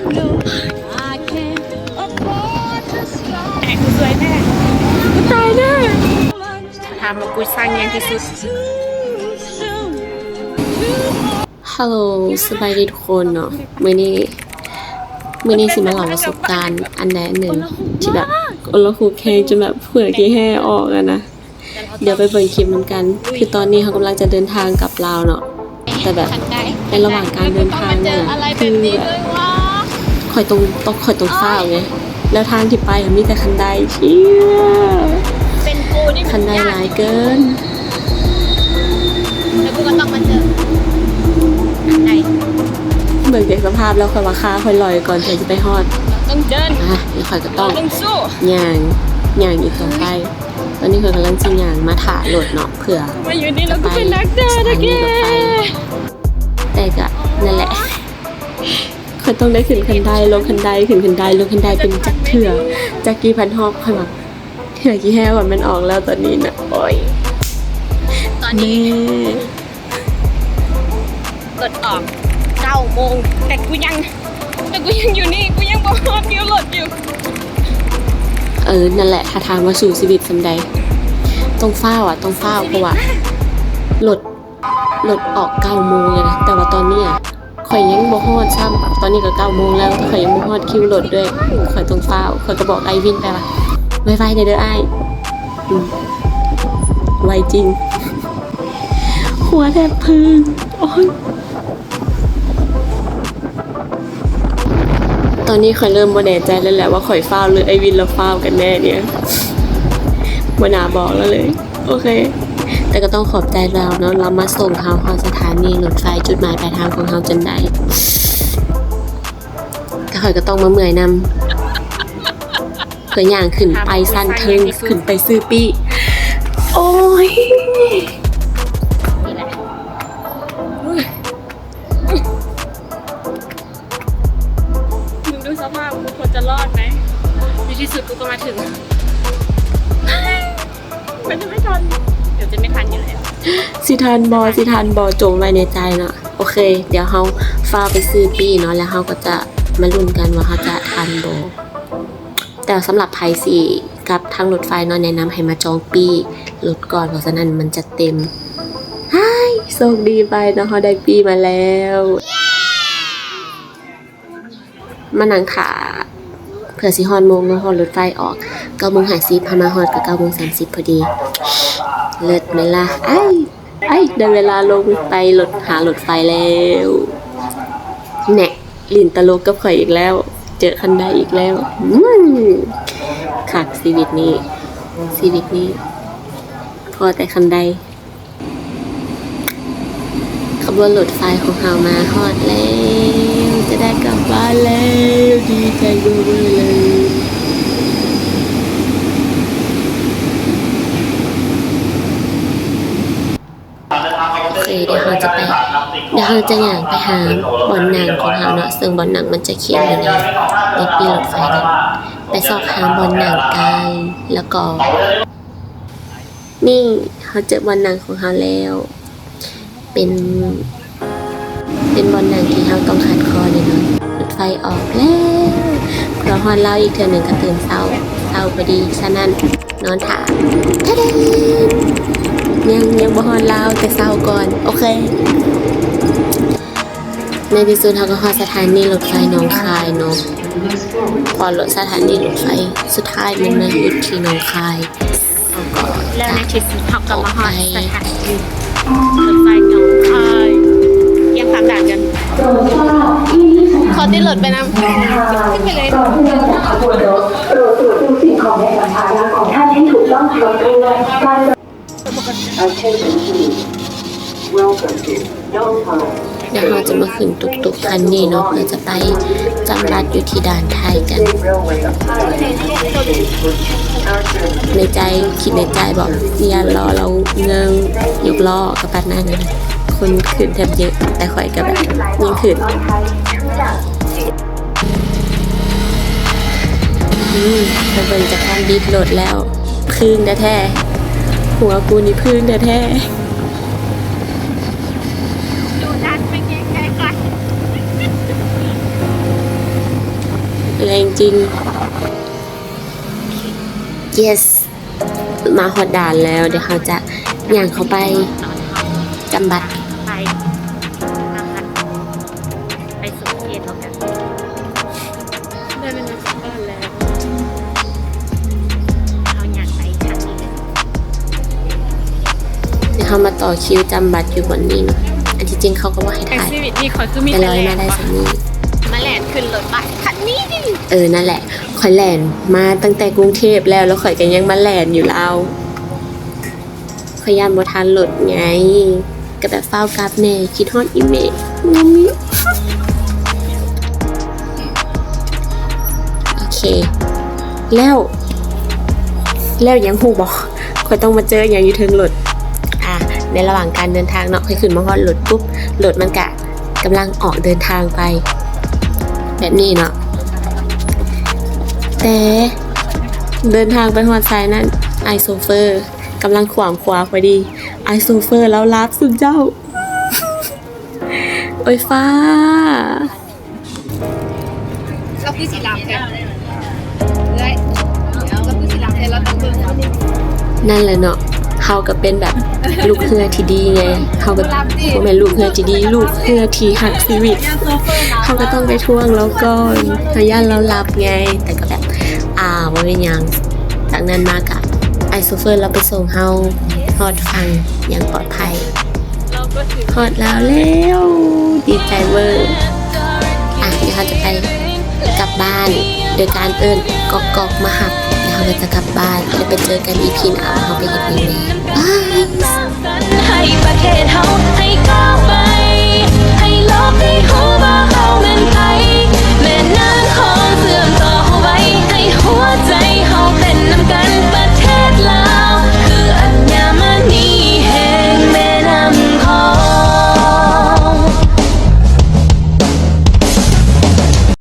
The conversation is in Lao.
ແຕ່ກູສວຍແທ້ ກູຕາຍແນ່. ຖາມວ່າກູສ້າງຫຍັງທີ່ສຸດ? ຮັລໂຫຼ ສະບາຍດີທຸກຄົນເນາະ. ມື້ນີ້ ມື້ນີ້ຊິມາເລົ່າປະສົບການອັນໃດອັນໜຶ່ງທີ່ແບບ ໂອລະຫຸກແຮງ ຈົນແບບເຫື່ອຂີ້ແຮ່ອອກຫັ້ນນະ. ດຽວໄປເບິ່ງຄລິບນຳກັນ. ຄືຕອນນີ້ເຮົາກຳລັງຈະເດີນທາງກັບລາວເນາະ, ແຕ່ແບບໃນລະຫວ່າງການເດີນທາງນັ້ນນະ ຄືແບບຂ້ອຍຕ້ອງ ຕ້ອງ ຂ້ອຍຕ້ອງຟ້າວໄງ, ແລ້ວທາງທີ່ໄປມີແຕ່ຄັນໄດ. ເຊຍ ຄັນໄດຫຼາຍເກີນ. ແລ້ວກູກໍຕ້ອງມາເຈີຄັນໄດ. ເບິ່ງຈາກສະພາບແລ້ວ ຂ້ອຍວ່າຂາຂ້ອຍລອຍກ່ອນຂ້ອຍຊິໄປຮອດ. ຕ້ອງເດີນ ອ່ະ ແລ້ວຂ້ອຍກໍຕ້ອງ ຕ້ອງສູ້ ຍ່າງ ຍ່າງອີກຕໍ່ໄປ. ຕອນນີ້ຂ້ອຍກຳລັງຊິຍ່າງມາຖ້າລົດເນາະ ເພື່ອມາຢູ່ນີ້ແລ້ວກໍເປັນນັກເດີນແທ້ແກ່. ແຕ່ກະນັ້ນແຫຼະ ຂ້ອຍຕ້ອງໄດ້ຂຶ້ນຄັນໄດ ລົງຄັນໄດ ຂຶ້ນຄັນໄດ ລົງຄັນໄດ ເປັນຈັກເທື່ອ ຈັກກີ່ພັນຮອບ. ຂ້ອຍວ່າເຫື່ອຂີ້ແຮ່ຂ້ອຍມັນອອກແລ້ວຕອນນີ້ນະ. ໂອ້ຍ ຕອນນີ້ ລົດອອກເກົ້າໂມງ ແຕ່ກູຍັງ ແຕ່ກູຍັງຢູ່ນີ້ ກູຍັງບໍ່ຮອດຄິວລົດຢູ່. ເອີ ນັ້ນແຫຼະ ຖ້າຖາມວ່າສູ້ຊີວິດສ່ຳໃດ ຕ້ອງຟ້າວອະ ຕ້ອງຟ້າວ ເພາະວ່າລົດ ລົດອອກເກົ້າໂມງເລີຍນະ. ແຕ່ວ່າຕອນນີ້ອະ ຂ້ອຍຍັງບໍ່ຮອດຊ້ຳ. ຕອນນີ້ກໍເກົ້າໂມງແລ້ວ ແຕ່ຂ້ອຍຍັງບໍ່ຮອດຄິວລົດເລີຍ. ຂ້ອຍຕ້ອງຟ້າວ ຂ້ອຍກໍບອກອ້າຍວິນໄປວ່າ ໄວໆແດ່ເດີອ້າຍ. ອືມ ໄວຈິງ. ຫົວແທບເພິ່ງ. ໂອ້ຍ ຕອນນີ້ຂ້ອຍເລີ່ມບໍ່ແນ່ໃຈແລ້ວແຫຼະວ່າຂ້ອຍຟ້າວ ຫຼື ອ້າຍວິນລາວຟ້າວກັນແນ່ເນຍ. ບໍ່ໜ້າບອກລາວເລີຍ. ໂອເຄ ແຕ່ກໍຕ້ອງຂອບໃຈລາວເນາະ ລາວມາສົ່ງເຮົາຮອດສະຖານີລົດໄຟຈຸດໝາຍປາຍທາງຂອງເຮົາຈົນໄດ້. ແຕ່ຂ້ອຍກໍຕ້ອງມາເມື່ອຍນຳ ເພື່ອຍ່າງຂຶ້ນໄປຊັ້ນເທິງ ຂຶ້ນໄປຊື້ປີ້. ໂອ້ຍ ມຶງດູສະພາບ ກູພໍຈະລອດໄໝ? ໃນທີ່ສຸດກູກໍມາເຖິງ. ມັນຈະໄມ່ທັນ ດຽວຈະໄມ່ທັນຢູ່ແລ້ວ. ຊິທັນບໍ່ ຊິທັນບໍ່ ຈົ່ມໄວ້ໃນໃຈເນາະ. ໂອເຄ ດຽວເຮົາຟ້າວໄປຊື້ປີ້ເນາະ ແລ້ວເຮົາກໍຈະມາລຸ້ນກັນວ່າເຮົາຈະທັນບໍ່. ແຕ່ສຳລັບໃຜຊິກັບທາງລົດໄຟເນາະ ແນະນຳໃຫ້ມາຈອງປີ້ລົດກ່ອນ ເພາະສະນັ້ນມັນຈະເຕັມ. ອ້າຍ ໂຊກດີໄປເນາະ ເຮົາໄດ້ປີ້ມາແລ້ວ. ມານັ່ງຖ້າເພື່ອຊິຮອດໂມງເນາະ ເພາະລົດໄຟອອກເກົ້າໂມງຫ້າສິບ ເຮົາມາຮອດກໍເກົ້າໂມງສາມສິບພໍດີ. ເລີດແມ່ນລະ? ອ້າຍ ໄປ ໄດ້ເວລາລົງໄປລົດ ຫາລົດໄຟແລ້ວ. ແນະ ຫຼິ້ນຕະຫຼົກກັບຂ້ອຍອີກແລ້ວ ເຈີຄັນໄດອີກແລ້ວ. ອືມ ຄັກຊີວິດນີ້ ຊີວິດນີ້ພໍແຕ່ຄັນໄດ. ຂະບວນລົດໄຟຂອງເຮົາມາຮອດແລ້ວ ຈະໄດ້ກັບບ້ານແລ້ວ ດີໃຈເວີໆເລີຍ. ໂອເຄ ດຽວເຮົາຈະໄປ ດຽວເຮົາຈະຍ່າງໄປຫາບ່ອນນັ່ງຂອງເຮົາເນາະ ເຊິ່ງບ່ອນນັ່ງມັນຈະຂຽນຢູ່ໃນ ໃນປີ້ລົດໄຟນັ້ນ ໄປຊອກຫາບ່ອນນັ່ງກັນ. ແລ້ວກໍ ນີ້ ເຮົາເຈີບ່ອນນັ່ງຂອງເຮົາແລ້ວ ເປັນ ເປັນບ່ອນນັ່ງທີ່ເຮົາຕ້ອງຂັດຂໍ້ແນ່ນອນ. ລົດໄຟອອກແລ້ວ ເພື່ອຮອດລາວອີກເທື່ອໜຶ່ງກໍຕື່ນເຊົ້າ ເຊົ້າພໍດີ. ສະນັ້ນ ນອນຖ້າ. ທະເດ! ຍັງ ຍັງບໍ່ຮອດລາວ ແຕ່ເຊົ້າກ່ອນ. ໂອເຄ ໃນທີ່ສຸດເຮົາກໍຮອດສະຖານີລົດໄຟໜອງຄາຍເນາະ ເພາະລົດສະຖານີລົດໄຟສຸດທ້າຍມັນມາຢຸດທີ່ໜອງຄາຍ. ແລ້ວໃນທີ່ສຸດເຮົາກໍມາຮອດສະຖານີລົດໄຟໜອງຄາຍ. ກຽມຂ້າມດ່ານກັນ ຂໍຕິດລົດໄປນຳ ຂຶ້ນໄປເລີຍ. ດຽວເຮົາຈະມາຂຶ້ນຕຸກໆຄັນນີ້ເນາະ ເພື່ອຈະໄປຈຳລັດຢູ່ທີ່ດ່ານໄທກັນ. ໃນໃຈ ຄິດໃນໃຈບອກ ຢ້ານລໍ້ລາວເງີ້ງຍົກລໍ້ກັບປານນັ້ນນະ ຄົນຂຶ້ນແທບເຍະ ແຕ່ຂ້ອຍກໍແບບຍັງຂຶ້ນ. ອືມ ໄປເບິ່ງຈາກການບິດລົດແລ້ວ ຜຶ່ງແທ້ໆ ຫົວກູນີ້ຜຶ່ງແທ້ໆ. ດູດັນໄປເກງໃຈກ່ອນ. ເມື່ອຍຈິງ. Yes ມາຮອດດ່ານແລ້ວ ດຽວເຮົາຈະຍ່າງເຂົ້າໄປຈຳບັດ. ໄປມາພັກ ໄປສົມເຂດເອົາກັນ. ໄດ້ເວລາກັບບ້ານແລ້ວ ເຮົາຍ່າງໄປທາງນີ້ເລີຍ. ດຽວເຮົາມາຕໍ່ຄິວຈຳບັດຢູ່ບ່ອນນີ້ເນາະ. ອັນທີ່ຈິງເຂົາກໍບໍ່ໃຫ້ຖ່າຍ ແຕ່ລອຍມາໄດ້ສ່ຳນີ້ ມາແລ່ນຂຶ້ນລົດບັສຄັນນີ້. ເອີ ນັ້ນແຫຼະ ຂ້ອຍແລ່ນມາຕັ້ງແຕ່ກຸງເທບແລ້ວ ແລ້ວຂ້ອຍກໍຍັງມາແລ່ນຢູ່ລາວ. ຂ້ອຍຢ້ານບໍ່ທັນລົດໄງ ກໍແບບຟ້າວກັບແດ່ ຄິດຮອດອີ່ແມ່. ໂອເຄ ແລ້ວ ແລ້ວຫຍັງຮູ້ບໍ່? ຂ້ອຍຕ້ອງມາເຈີຫຍັງຢູ່ເທິງລົດ. ອ່າ ໃນລະຫວ່າງການເດີນທາງເນາະ ຂ້ອຍຂຶ້ນມາຮອດລົດປຸບ ລົດມັນກະກຳລັງອອກເດີນທາງໄປ ແບບນີ້ເນາະ. ແຕ່ເດີນທາງໄປຮອດຊາຍນັ້ນ ອ້າຍໂຊເຟີ ກຳລັງຂວາງຂວາພໍດີ ອ້າຍໂຊເຟີລາວຫຼັບຊຸມເຈົ້າ. ໂອ້ຍຟ້າ ລາວຄືຊິຫຼັບແທ້ ເອື້ອຍ ລາວຄືຊິຫຼັບແທ້ ລາວຕ້ອງເບິ່ງ. ນັ້ນແຫຼະເນາະ ເຮົາກໍເປັນແບບລູກເຮືອທີ່ດີໄງ ເຮົາກໍບໍ່ແມ່ນລູກເຮືອທີ່ດີ ລູກເຮືອທີ່ຮັກຊີວິດ ເຮົາກໍຕ້ອງໄປທວງລາວກ່ອນ ເຮົາຢ້ານລາວຫຼັບໄງ. ແຕ່ກໍແບບ ອ່າ ບໍ່ເປັນຫຍັງ. ຈາກນັ້ນມາກະ ອ້າຍໂຊເຟີລາວໄປສົ່ງເຮົາຮອດຝັ່ງຢ່າງປອດໄພ. ຮອດລາວແລ້ວ ດີໃຈເວີ. ອ່ະ ດຽວເຮົາຈະໄປກັບບ້ານ ໂດຍການເອີ້ນກອກໆມາຮັບ ແລ້ວເຮົາກໍຈະກັບບ້ານ ແລ້ວໄປເຈີກັນອີພີໜ້າວ່າເຮົາໄປເຮັດຫຍັງແດ່. ບາຍ. ໃຫ້ປະເທດເຮົາ ໃຫ້ກ້າວໄປ ໃຫ້ໂລກໄດ້ຮູ້ວ່າເຮົາແມ່ນໃຜ.